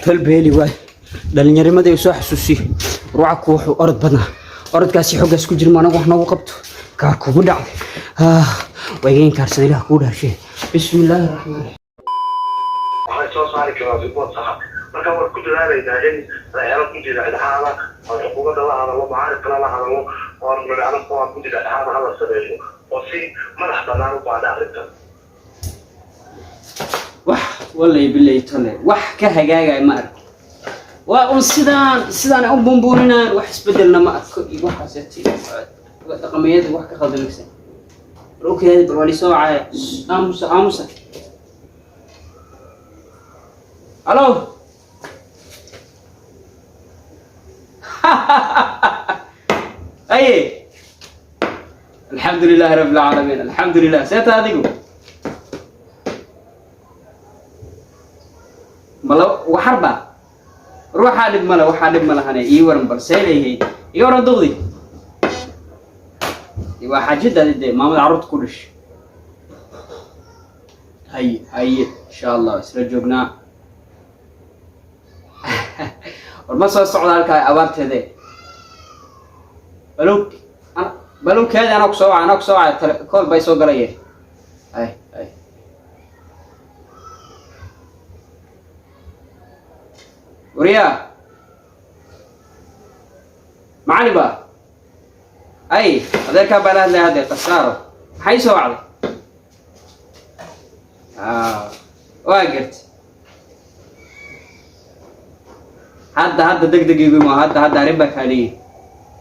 Tolbeeli waay dhallinyarnimadii soo xasuusiyey. Ruuca wuxuu orod badnaa, orodkaasi xoggaas ku jirma anagu wax noogu qabto kaar kugu dhacday. Waa iga inkaarsan. Ilaah kuu dhaarshe. Bismi illaahi raxmaan raxiim. Waxay soo saari karaan report saxa. Marka waan ku dadaalaynaa in la helo guddi dhexdhexaada oo xukuumadda la hadalo, mucaaridkala la hadalo, oo nidhaahdo kuwa guddi dhexdhexaada hala sameeyo oo si madax bannaan u baadha arrintan. Wax walay bilay tole, wax ka hagaagaya ma arko. Waa un sidaan sidaan u bumbuuninaan, wax isbedelna ma arko. Iyo waxaas dhaqameeyada wax ka qaldamaysa. War okay, bal waa lisoo wacaya. Aamusa, aamusa. Halo, aye. Alxamdu lilahi rabbi alcaalamiin, alxamdu lilah. Seeta adigu mala waxarba? War waxaa dhib male, waxaa dhib ma lahane. Ii waran bal, see leeyahay? Iga waran duqdi. Waa xaajadaadi dee, maamada carruurta ku dhashay. Haye haye, insha Allah isla joognaa. War ma soo socda halkaa abaarteede. Balow balow keedi, anaa kusoo waca, anaa kusoo wacay. Tale kool bay soo galaye. Ay ay, wariyaa macalin ba ay adeerkaa baa la hadlaya. Hadee khasaaro maxay soo wacday? Waa garti. Hadda hadda deg deg igu imo. Hadda hadda arrin baa kaa leeyihi.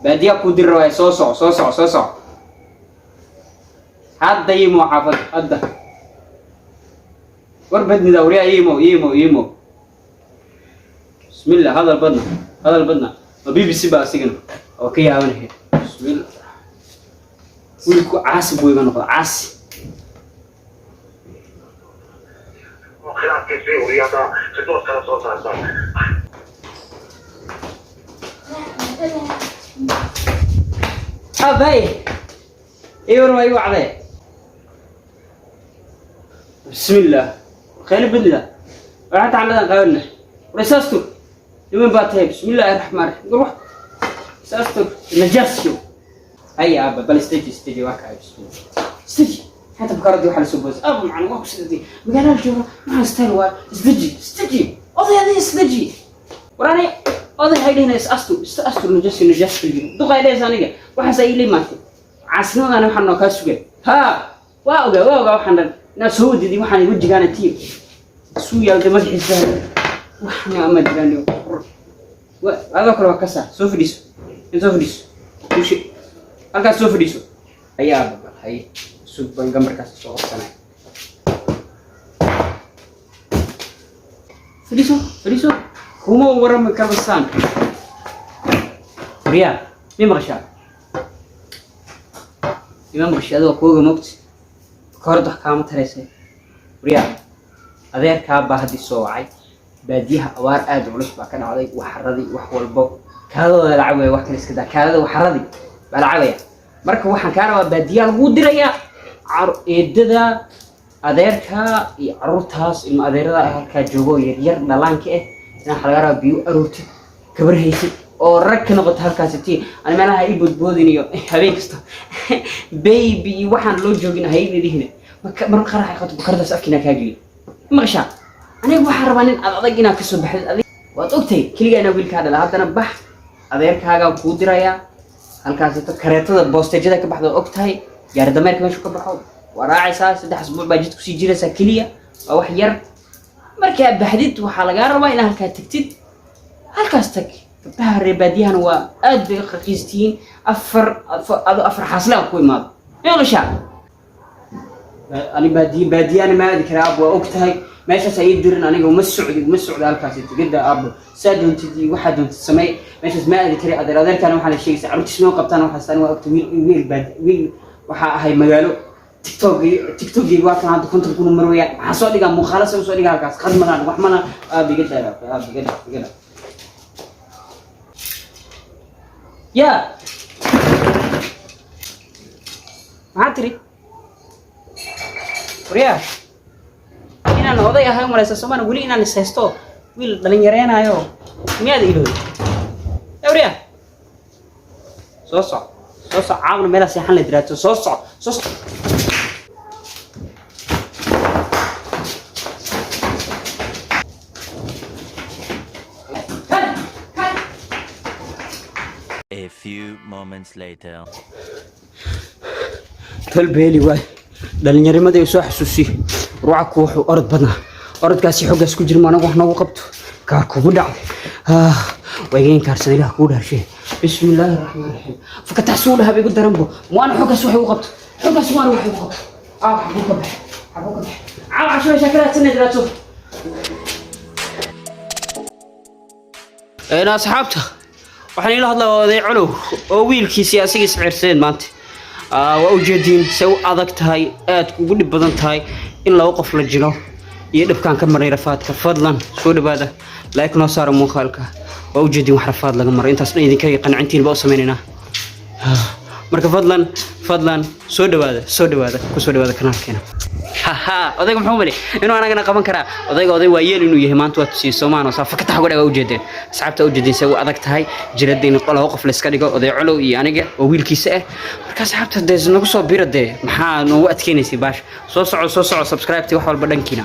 Baadiyaa kuu diri rabaya. Soo soco, soo soco, soo soco. Hadda imo xaafad hadda. War badnida wariyaa. Imo imo imo. Bismillah, hadal badna, hadal badna. Ma BBC ba asigana oo ka yaabanaya? Bismillah, wiilku caasi buu iga noqda, caasi. Oo khilaafkiisii uriya hadda report kala soo saarta. Abay, iwar waa ii wacday. Bismillah, khayli badnida. Waxaan tacnadan qabanna. War isaastur, niman baa tahay. Bismillahi raxmaan raxiim. War wax isaastur najaasyo. Haya abba, bal istaji, istaji. Waa kaay. Bismillah, istaji. Xata bukaradii waxaa lasoo boosay abba macna waa ku sidadii magaalada jooga. Maxaa style waa? Isdeji, isdeji oday, adiga isdeji. War ani oday hay dhihina. Is astur, is astur. Najaasyo, najaas jiro duqay dhehaysa. Aniga waxaas ay ila imaatay caasnimadana waxaan noo kaa sugay. Ha, waa ogaa, waa ogaa. Waxaan dhan inaad soo wadidii waxaan wejigaana tiim suu yaalday madaxiisa. Waxna ama jiraan. Adoo kale waa kasaa. Soo fadhiiso, in soo fadhiiso. Ushe halkaas soo fadhiiso. Ayaa babal haye, sug bal gambarkaas soo qabsanaya. Fadhiiso, fadhiiso. Kuma warami karasaan. Waryaa, mi maqashaa? Ima maqashay? Adigoo kuuga mogti koorda wax kaama taraysa. Waryaa, adeerkaa baa haddii soo wacay. Baadiyaha abaar aad u culus baa ka dhacday. Waxaradii wax walbo kaadadooda la cabaya. Wax kale iska daa, kaadada waxaradii baa la cabaya. Marka waxaan kaa rabaa, baadiyaa laguu dirayaa. Eedada, adeerka iyo caruurtaas ilma adeerada ah halkaa joogo, yaryar dhalaanka ah, inaa waxa laga rabaa biyo aroortid, gabar haysid oo rag ka noqoto halkaasi. Tii ani meelaha ii boodboodin iyo habeen kasta baby iyo waxaan loo joogin haydhihine. Marka marka qarax ay qabto, bukaradaas afkiina kaa geliyo. Maqashaa? Aniga waxaan rabaa nin ad adag inaad kasoo baxdid. Adig waad ogtahay keligaa inaa wiilkaa dhala. Haddana bax, adeerkaagaa kuu dirayaa halkaasito. Kareetada boostejada ka baxda waad ogtahay, gaari dameerka meeshu ka baxo waa raacaysaa. 3 asbuuc baa jid kusii jiraysaa keliya, waa wax yar. Markaa baxdid waxaa lagaa rabaa inaad halkaa tagtid. Halkaas tag. Gabdhaha reer baadiyahana waa aad bay raqiistiyiin. Afar ado afar xaasle aan ku imaado. Maqashaa? Ani baadiye baadiyana ma aadi karaa aab, waa og tahay. Meeshaas ay dirin, aniga uma socdi, uma socdo halkaasi. Tigada aabo, saa doontid iyo waxaa doontid samey. Meeshaas ma aadi kari. Adeer, adeerkaana waxaa la sheegaysa carruurtiis noo qabtaan. Waxaas ani waa ogta. Wiil wiil baad wiil waxaa ahay magaalo. TikTok TikTokgeyga waa kan hadda 50,000 marwaya. Maxaa soo dhigaa? Muuqaalo se usoo dhigaa halkaas? Qad malaan, wax malaan. Aab iga daa, aab iga daa, iga daa. Yaa, maxaa tiri? Waryaa, inaan oday ahay umalaysa soomana weli inaan is haysto. Wiil dhalinyareenaayo miyaad ilooy? Ewriya, soo soc, soo soc. Caawna meelaa seexan la diraato. Soo soc, soo soc. A few moments later. Tolbeeli waay, dhalinyarimadii soo xasuusiye. Ruuca wuxuu orod badnaa, orodkaasi xoggaas ku jirma anagu wax noogu qabto. Kaar kugu dhacday, waa iga inkaarsan. Ilaah kugu dhaarshe. Bismi illaahi raxmaan raxiim. Fakatax suu dhaha igu daranbo. Waana xoggaas wax igu qabto, xoggaas waana wax igu qabto. Aaw, xaguu ka bax, xaguu ka bax? Caaw casho meeshaa ka raadsanay diraato. Een asxaabta, waxaan ila hadlaa oday Colow oo wiilkiisii asiga isceersadeen maanta. Waa ujeediin say u adag tahay, aad ugu dhib badan tahay in laba qof la jilo iyo dhibkaan ka maray rafaadka. Fadlan soo dhawaada, like noo saara muuqaalka. Waa ujeediin wax rafaad laga maray. Intaas dhan idinka qancintiin baa u sameynaynaa. Marka fadlan, fadlan soo dhawaada, soo dhawaada, kusoo dhawaada kanaalkeena. Haha, odayga muxuu malay inuu anagana qaban karaa? Odayga oday waa yeel inuu yahay maanta waa tusiyey soomaano. Saa fakatax uga dhaga ujeedeen, asxaabta ujeedeen say u adag tahay jiradda in laba qof la iska dhigo, oday Colow iyo aniga oo wiilkiisa ah. Marka asxaabta, dee nagu soo bira, dee maxaa noogu adkeynaysay baash? Soo soco, soo soco. Subscribe wax walba dhankiina.